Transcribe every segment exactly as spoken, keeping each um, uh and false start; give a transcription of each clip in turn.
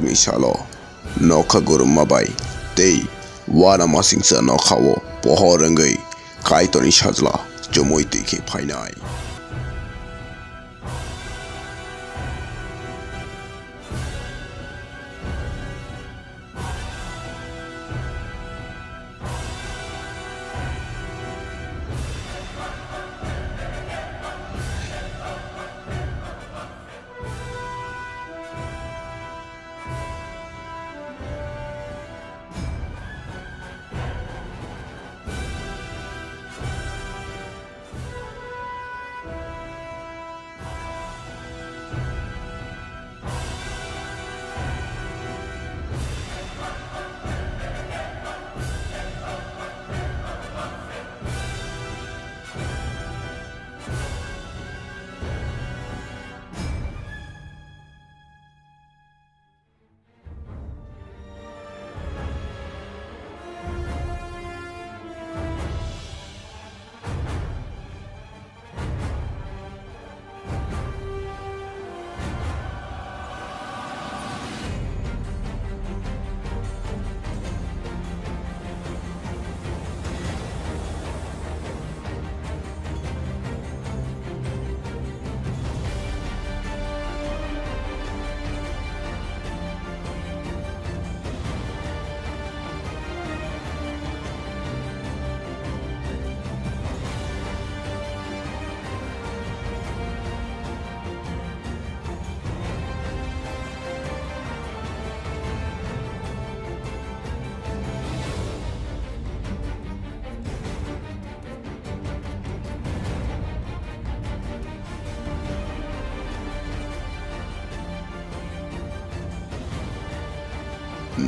Ni salo nokha gurumma bai tei uanamasingcha nokhao pohor wngwi Kaitorni sajla chumui twi khe phainai.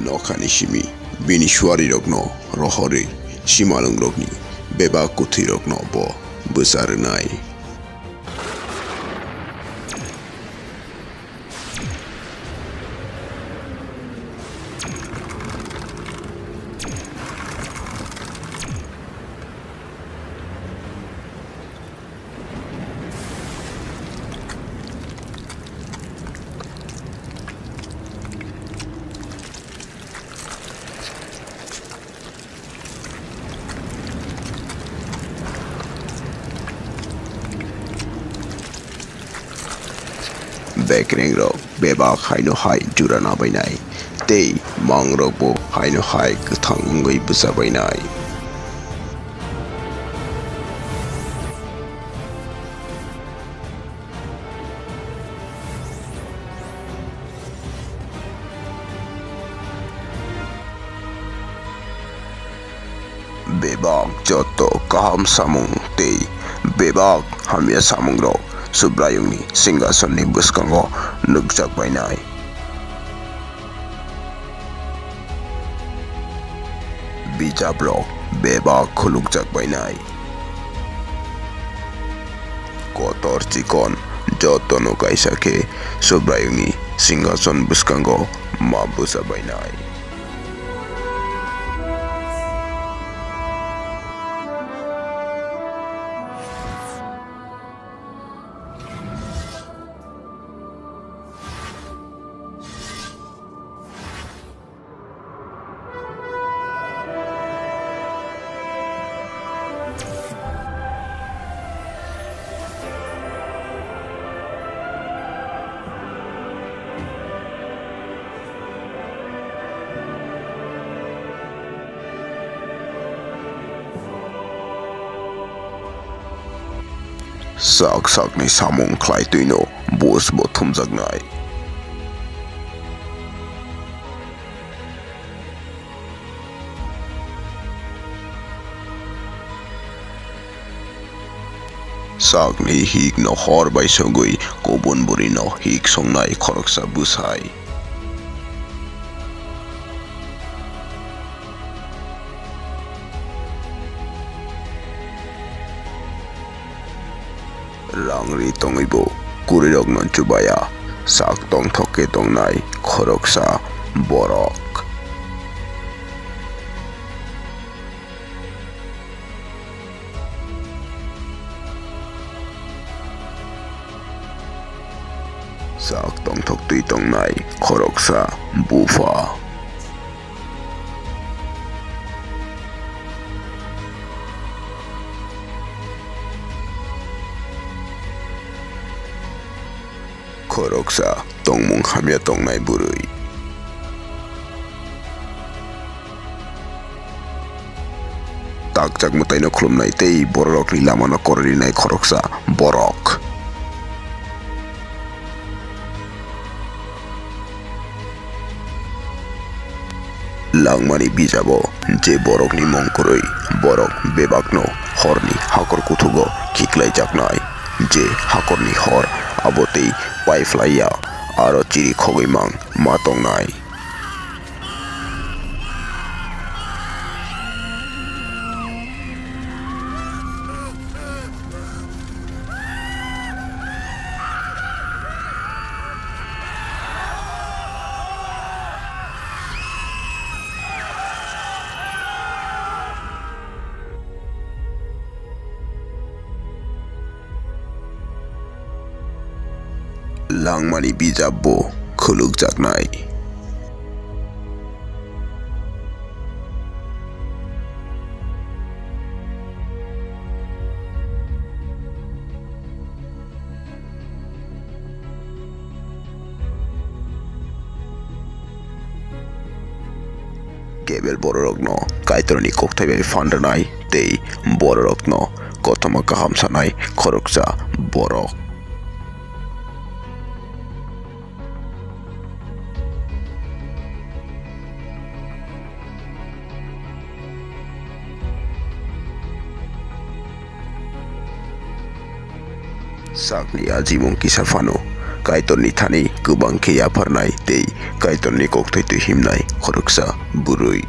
Nokhani simi bini suarirokno rohorwi simalwngrokni bebak kwthwirokno bo bwsa rwnai. Bekrengrok bebak haino hai jura nabainai, tei mangrokbo haino hai kwthang wngwi bwsa bainai. Bebak joto kaham samung tei bebak hamya samungrok Subraiyungni singkasonni bwskango nukjak bainai. Bijaprok bebak khulukjak bainai. Kotor chikon jotono kaisa khe Subraiyungni singhason bwskango ma bwsa bainai. Sak sakni samung khlai twino buj bo thumjaknai. Sakni hikno hor bai sogwi kubun burino hik songnai khoroksa bwsai. Rang ri tongwibo kwrwirokno chubaya, sak tongthok khe tongnai khoroksa borok. Sak tongthok twi tongnai khoroksa bupha. Khoroksa tongmung hamya tongnai bwrwi. Takjak mwtaino khulumnai tei bororokni lamano kororinai khoroksa borok. Langmani bijabo je borokni mung kwrwi, borok bebakno horni hakor kuthugo khiklaijaknai. Je hakorni hor abo tei paiphlaiya, aro chiri khogwi mang ma tongnai. Langmani bijap bo khulukjaknai. Kebel bororokno Kaitorni kokthai bai phan rwnai tei bororokno kothoma kaham sanai khoroksa borok. Sakni ajimung kisa phano Kaitorni thani kwbang khe yapharnai tei Kaitorni kokthai twi himnai khoroksa bwrwi.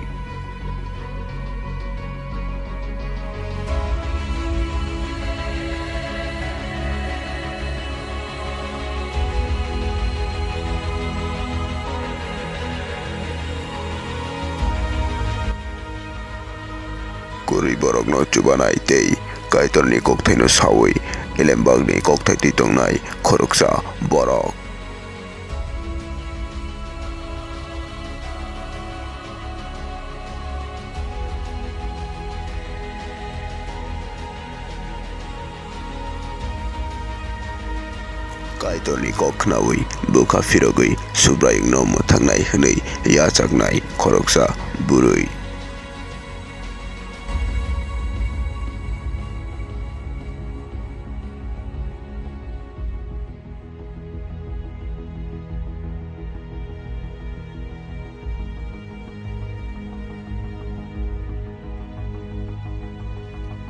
Kwrwi borokno chubanai tei Kaitorni kokthaino saui Elembakni kokthai twi tongnai khoroksa borok. Kaitorni kok khnaui bwkha phirogwi Subraiyungno mwthangnai hwnwi yachaknai khoroksa bwrwi.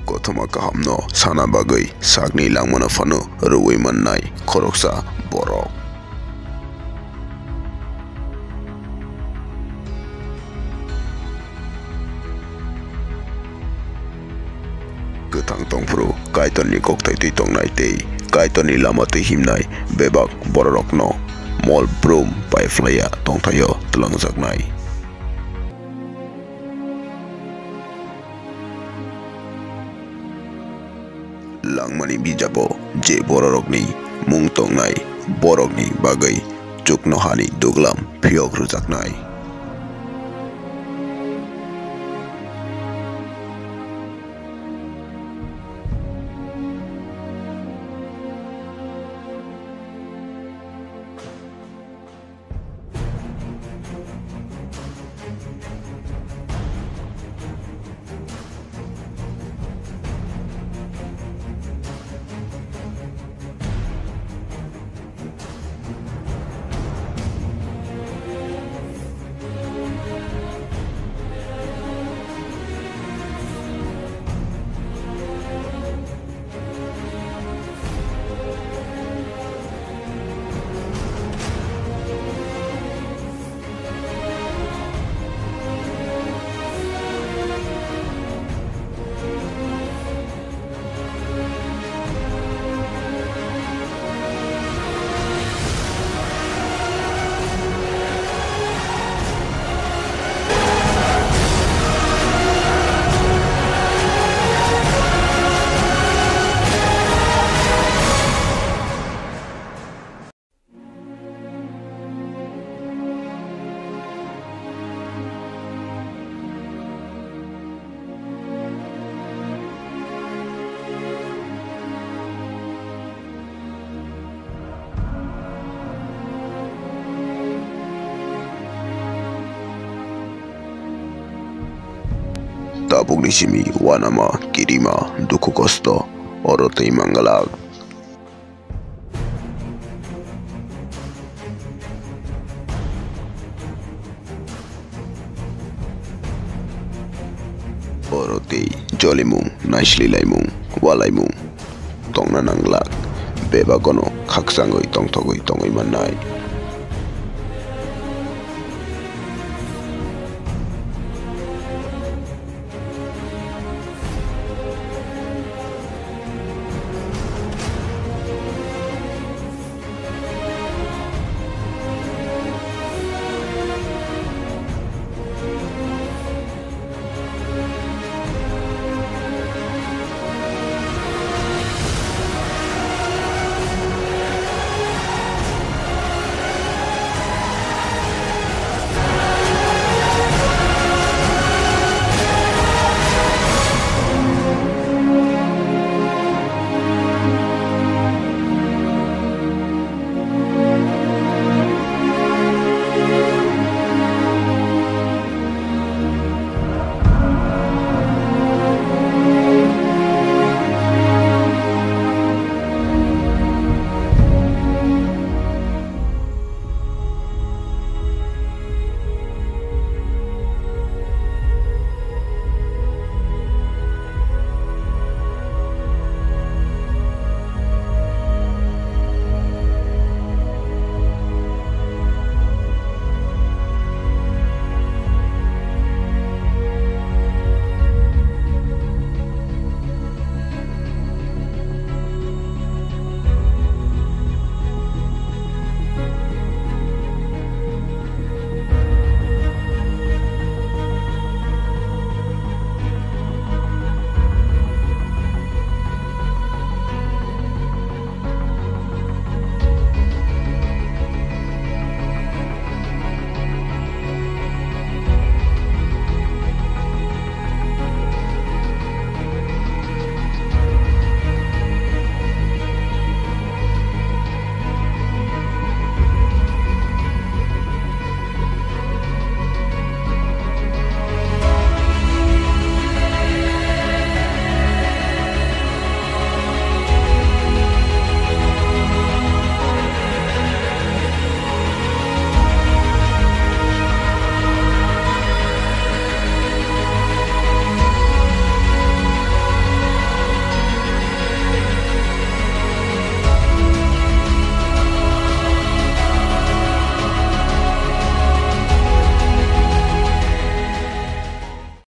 Kothoma kahamno sana bagwi sakni langmano phano rwui mannai khoroksa borok. Kwthang tongphuru Kaitorni kokthai twi tongnai tei Kaitorni lama twi himnai bebak bororokno mol brum pai phlaiya tongthaio twlangjaknai. Langmani bijabo je bororokni mung tongnai, borokni bagwi chuknohani duglam phiyok rwjaknai. Tabukni simi uanama, kirima, dukhu kosto oro tei manglak. Oro tei jolimung, naislilaimung, ualaimung tongna nanglak. Bebagono khakchangwi tongthogwi tongwi mannai.